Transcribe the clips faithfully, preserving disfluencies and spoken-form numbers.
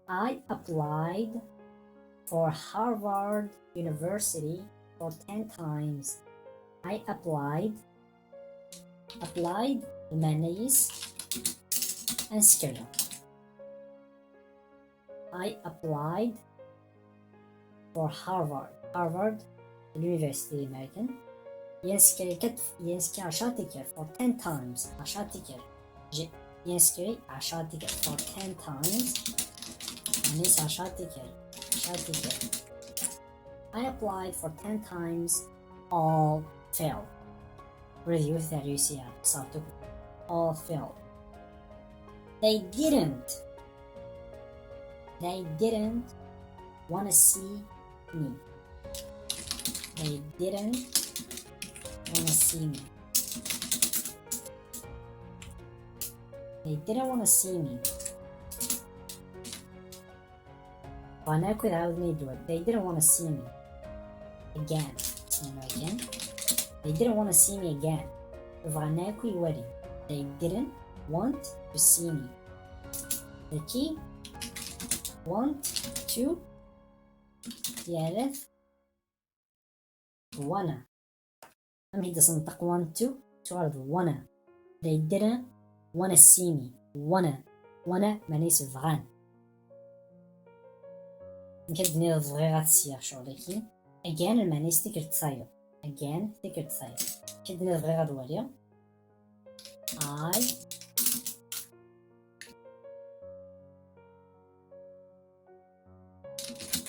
I applied for Harvard University for ten times. I applied. Applied, lmeɛna-is ad nsker. I applied for Harvard. Harvard, l'université américaine. Yensker kat, yensker ɛecṛa tikkal, for ten times, ɛecṛa tikkal. J'ai inscrit عشرة tickets for ten times. Meɛna-s عشرة tickets. عشرة tickets. I applied for ten times, all failed. Ula d yiwet ur terri, xesreɣ-tt akk. All failed. They didn't. They didn't wanna see me. They didn't wanna see me. They didn't wanna see me. Bɣan akk ad ɛawden ad iyi-d-walin. They didn't wanna see me again. You know, again. They didn't wanna see me again. Bɣan akk ad iyi-walin. They didn't want to see me. Dagi, want to, yerra-t wanna. Amek i d-as-nenṭeq want to? Tuɣal d wanna. They didn't wanna see me. Wanna. Wanna meɛna-s bɣan. Nekk ad d-nniɣ bɣiɣ ad sliɣ ccɣel-agi. Again, meɛna-s tikkelt tayeḍ. Again, tikkelt tayeḍ. Nekk ad d-nniɣ bɣiɣ ad waliɣ. I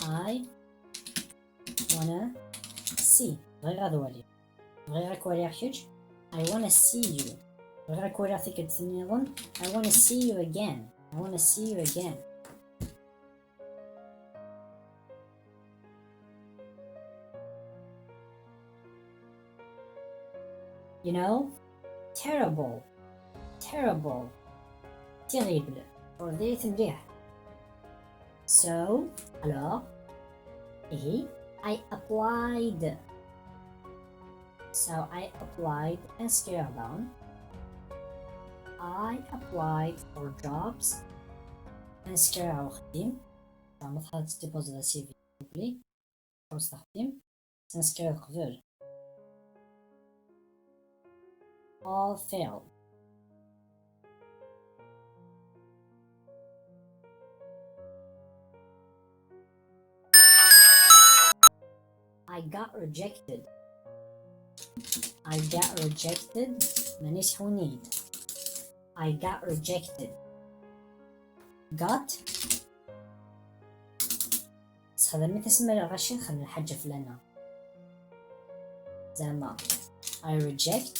I wanna see. Bɣiɣ ad waliɣ. Bɣiɣ ad k-waliɣ kečč. I wanna see you. Bɣiɣ ad k-waliɣ tikkelt nniḍen. I wanna see you again. I wanna see you again. You know? Terrible. Terrible. Terrible. Ur diri-t mliḥ. So, alors, ihi, I applied. So I applied, ad nsker daɣen. I applied for jobs. Ad nsker ɣer uxeddim. Zeɛma tḥaḍ tdipoziḍ C V, s'il vous plaît. Ad nsker qbel. All failed. I got rejected. I got rejected. Meɛna-s ḥun-iyi-d. I got rejected. Got. Sexdam-it asmi ara ɣaci nxeddem lḥaǧa flana. Zeɛma, I reject.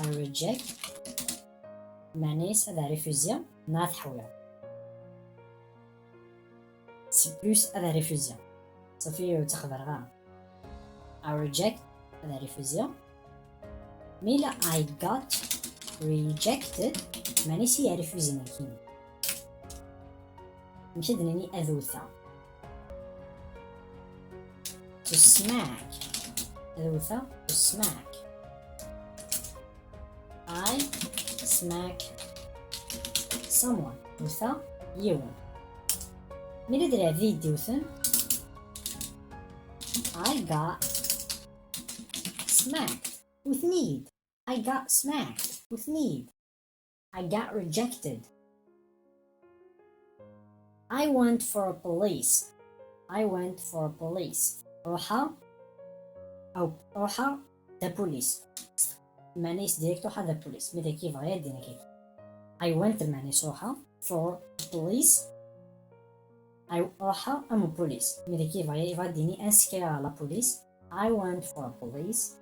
I reject. Meɛna-s ad refuziɣ neɣ ad ḥwiɣ. C'est plus ad refuziɣ. Safi ur ttxeḍreɣ ara. I reject, ad refuziɣ. Mi la I got rejected, meɛna-s i refuziɣ nekkini. Amek ad nini ad wteɣ? To smack. Ad wteɣ, to smack. I smack someone. Wteɣ yiwen. Mi la d lɛebd i yi-d-iwten, I got smacked. Wten-iyi-d. I got smacked. Wten-iyi-d. I got rejected. I went for a police. I went for a police. Ruḥeɣ, aw, ruḥeɣ d apulis. Meɛna-s direct ruḥeɣ d apulis. Mi d akka yebɣa ad d-ini akka. I went meɛna-s ruḥeɣ for a police. I ruḥeɣ am upulis. Mi d akka yebɣa, yebɣa ad d-ini ad nsker ɣer la police. I went for a police.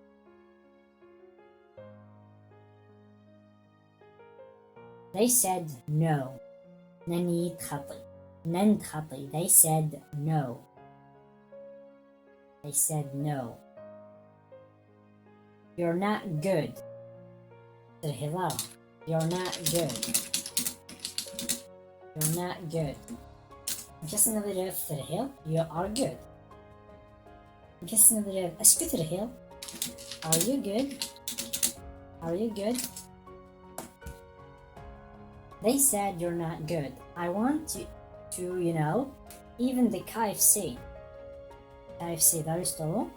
They said no. Nnan-iyi-d xaṭi. Nnan-d xaṭi. They said no. They said no. You're not good. Terhiḍ ara. You're not good. You're not good. Amek as-nniḍ i lɛib terhiḍ? You are good. Amek as-nniḍ i lɛib est-ce que terhiḍ? Are you good? Are you good? They said you're not good. I want to, to, you know, even the K F C. K F C, that is all.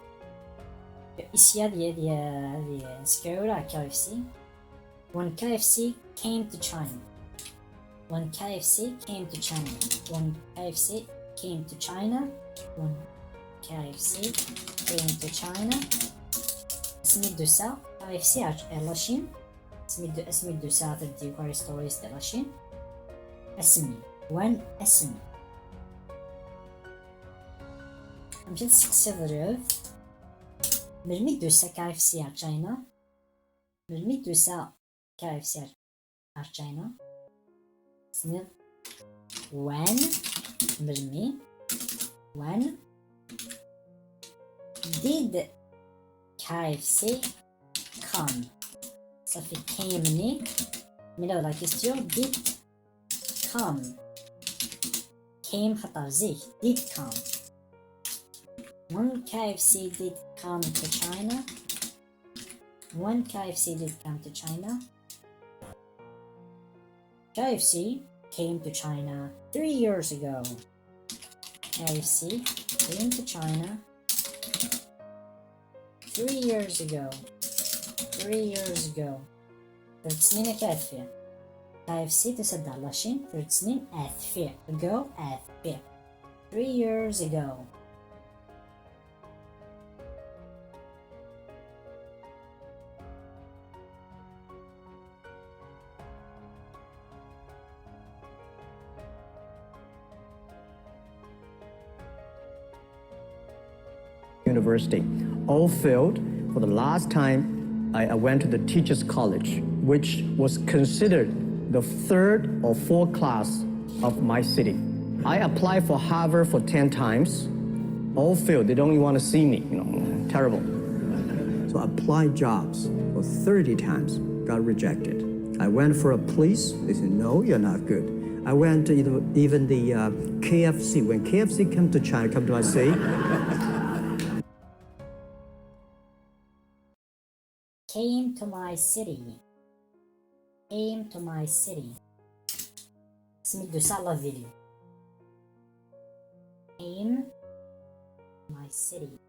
Ici, il y a des, des, des K F C. When K F C came to China. When K F C came to China. When K F C came to China. When K F C came to China. Asmi d-tusa K F C ar, ar la Chine. Asmi d-, asmi d-tusa teddi Curry Stories di la Chine. Asmi. When asmi. Amek i testeqsiḍ lɛeb? Melmi d-tusa K F C ar China? Melmi d-tusa K F C ar, ar China? Tesniḍ when, melmi, when did K F C come? Ça fait came ni. Mais là, la question, did come. Came خطر زيك. Did come. When K F C did come to China. When K F C did come to China. K F C came to China three years ago. K F C came to China three years ago. Three years ago. Tlata snin akka ad ffiɣ. K F C tusa-d ar la Chine tlata snin ad ffiɣ. Ago ad ffiɣ. Three years ago. University. All failed. For the last time, I, I went to the Teachers College, which was considered the third or fourth class of my city. I applied for Harvard for ten times. All failed. They don't even want to see me. You know, terrible. So I applied jobs for thirty times, got rejected. I went for a police. They said, "No, you're not good." I went to even, even the uh, K F C. When K F C came to China, come to my city. Came to my city. Came to my city. Asmi d-tusa la ville. Came to my city.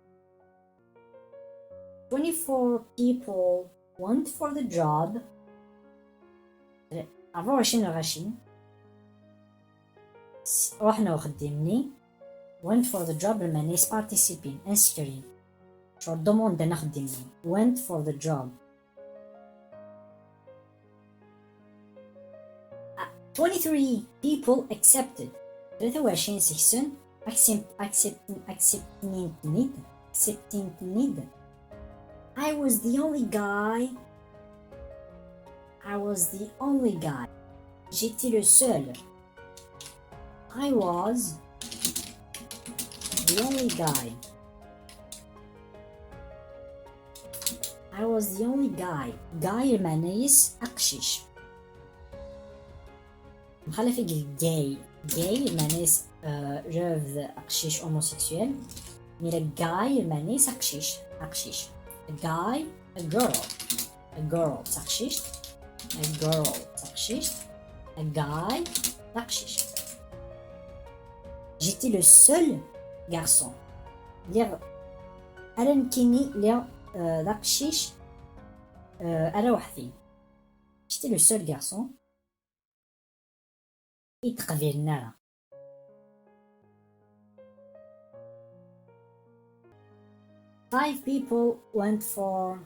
Twenty-four people went for the job. Ṛebɛa u ɛecrin lɣaci ruḥen ɣer uxeddim-nni. Went for the job, lmeɛna-is participin, inscrits. Cɣel, demandan axeddim-nni. Went for the job. Uh, twenty-three people accepted. Tlata u ɛecrin seg-sen accept-, accept-, acceptin-ten-id. Acceptin-ten-id. I was the only guy. I was the only guy. J'étais le seul. I was the only guy. I was the only guy. Guy lmeɛna-is aqcic. Mxalaf i gay. Gay lmeɛna-is, euh, revd aqcic, homosexuel. Mais le guy lmeɛna-is aqcic. Aqcic. A guy, a girl. A girl d taqcict. A girl d taqcict. A guy d aqcic. J'étais le seul garçon. Lliɣ ala nekkini, lliɣ, euh, d aqcic, euh, ala weḥd-i. J'étais le seul garçon. I d-qbilen ara. Five people went for,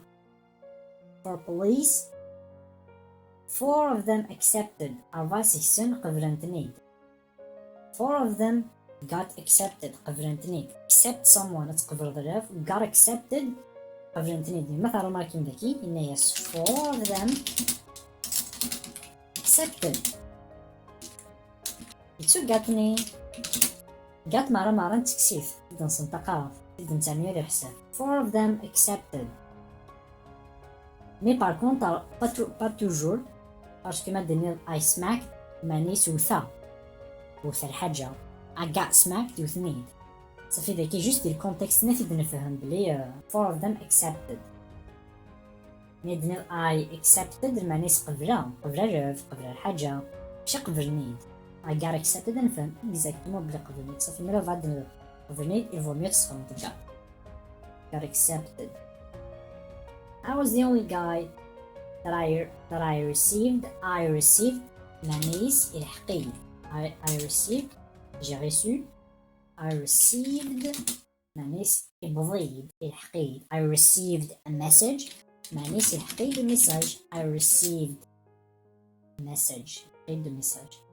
for police. Four of them accepted. Ṛebɛa seg-sen qeblen-ten-id. Four of them got accepted. Qeblen-ten-id. Accept someone, ad tqebleḍ lɛeb. Got accepted. Qeblen-ten-id. Ma tṛumarkim daki, yenna-yas four of them accepted. Yettu gat-nni. Gat meṛṛa meṛṛa nettekkes-it. Ur d-nsenṭaq ara. Ur d-nettɛemmi ara leḥsab. Four of them accepted. Mais par contre, pas tou-, pas toujours, parce que ma d-tenniḍ I smacked, meɛna-is wteɣ. Wteɣ lḥaǧa. I got smacked, wten-iyi-d. Safi daki, juste di le contexte-nni ad t-id-nefhem belli, euh, four of them accepted. Mi d-tenniḍ I accepted, lmeɛna-is qebleɣ, qebleɣ lɛeb, qebleɣ lḥaǧa. Mačči qeblen-iyi-d. I got accepted, ad nefhem exactement belli qeblen-iyi-d. Safi, mi ara bɣa ad qeblen-iyi-d, il vaut mieux tesxedmeḍ got. Got accepted. I was the only guy that I, that I received, I received, meɛna-s ilḥeq-iyi. I, I received, j'ai reçu, I received, meɛna-s iwweḍ-iyi-d, ilḥeq-iyi-d. I received a message, meɛna-s ilḥeq-iyi-d message. I received a message, ilḥeq-iyi-d message.